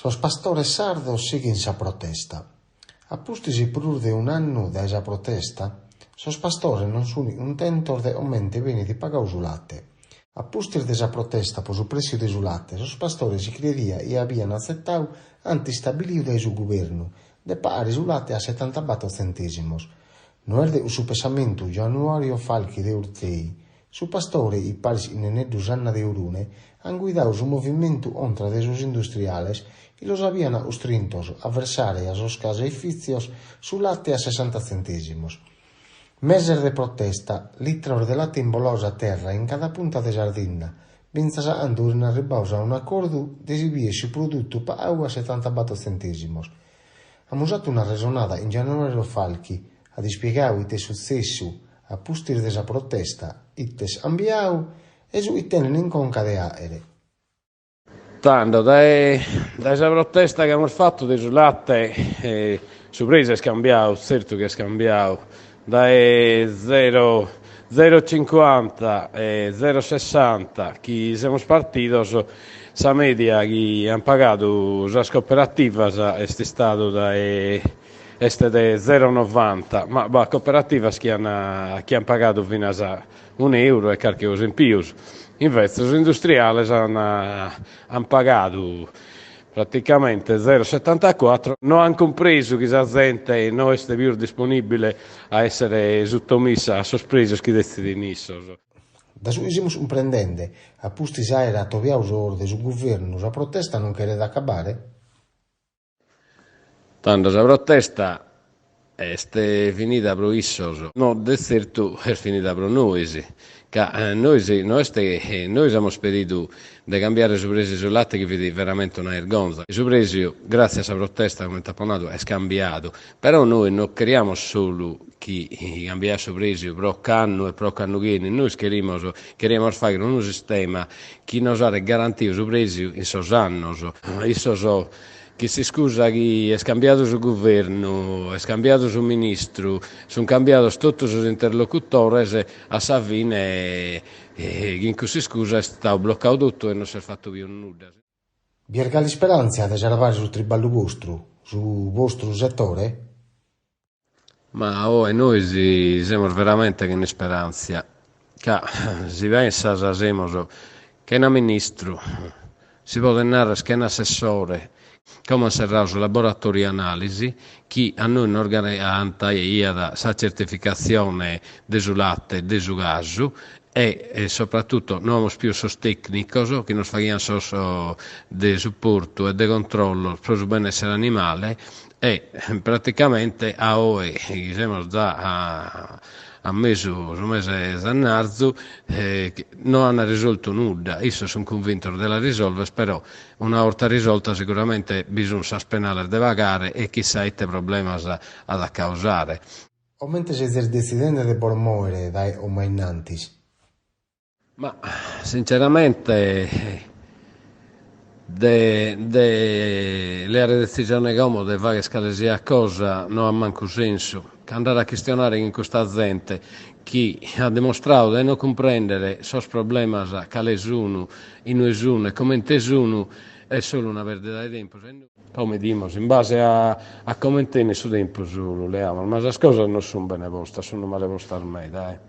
Sos pastores sardos sighint sa protesta. A pustis prus de un'annu dae sa protesta, sos pastores non sunt cuntentos de comente benit pagadu su late. A pustis de sa protesta pro su prèssiu de su late, sos pastores si crediant chi abiant atzetadu ant istabilidu dae su guvernu de pagare su late a setantabator tzentèsimos. No est de cussu pessamentu Gianuario Falchi de Urtei, Su pastore chi paris chin Nenneddu Sanna de Orune an guidadu su movimentu contra de sos industriales chi los abian custrintos a versare a sos caseifìtzios su late a sessanta tzentèsimos. Meses de protesta, litros de late imbolados a terra in cada punta de Sardinna, bintzas a cando fin arribados a un'acordu de si bider su produtu pagadu a setantabator tzentèsimos. Amus atu un'arresonada chin Gianuario Falchi, at ispiegadu ite est sutzessu a pustis de sa protesta, it'est cambiadu e su chi tenen in conca de àere. Tando, dae dae sa protesta chi amus fatu de su late, su prèsiu est cambiadu, tzertu chi est cambiadu, dae zero zero cincuanta e zero sessanta chi semus partidos, sa mèdia chi ant pagadu sas cooperativas est istadu dae est de zero novanta, ma b'at cooperativas chi an chi an pagadu finas un'euro e carchi cosa in pius, invetze sos industriales an an pagadu praticamente zero setantacuatro, no an cumpresu chi sa zente no est pius disponibile a essere suttomissa a sos prèsios chi detzidin issos. Da su chi semus cumprendende, a pustis àere atobiadu sos de su guvernu, sa protesta non cheret acabare? Tando sa protesta est finida pro issos, no de tzertu est finida pro nois, ca nois no est nois amus pedidu de cambiare su prèsiu 'e su late chi fit veramente una 'irgonza. Su prèsiu, gràtzias a sa protesta, comente apo nadu, est cambiadu, però nois no cheriamus solu chi cambiaiat su prèsiu pro ocannu e pro ocannu chi 'enit, nois cherimus cheriamus fàghere unu sistema chi nos aret garantidu su prèsiu in sos annos. Issos Chin s'iscusa chi est cambiadu su guvernu, est cambiadu su ministru, sunt cambiados totu sos interlocutores, a sa fine chin cuss'iscusa est istadu blocadu totu e non s'est fatu pius nudda. Bi est galu isperàntzia de sarvare su triballu bostru, su bostru setore? Ma oe nois semus veramente chena isperàntzia, ca si pensas semus chena ministru, si podet narrer chena assessore, como an serradu su laboratoriu 'e analisi chi a nois nos garantaiat sa certificatzione de su latte e de su casu e soprattutto no amus pius sos tecnicos chi nos faghian sos de suportu e de controllos pro su benessere animale E praticamente a oe chi semus già a a mesu su mese 'e zennarzu no an risoltu nudda, issos sun cunvintos de la risolver però una 'orta risolta siguramente bi sun sas penales de pagare e chissà ite problemas at a causare. Comente sezis detzidende de bos mòere dae como a innantis? Ma sinceramente de de leare detzisione como de fagher cale siat cosa no at mancu sensu, ca andare a chistionare chin custa zente chi at dimostradu de no cumprendere sos problemas cale sun, inue sun e comente sun est solu una perdida de tempus. Como 'idimus in base a a comente 'enit su tempus lu leamus, ma sas cosas non sun bene postas, sun male postas meda.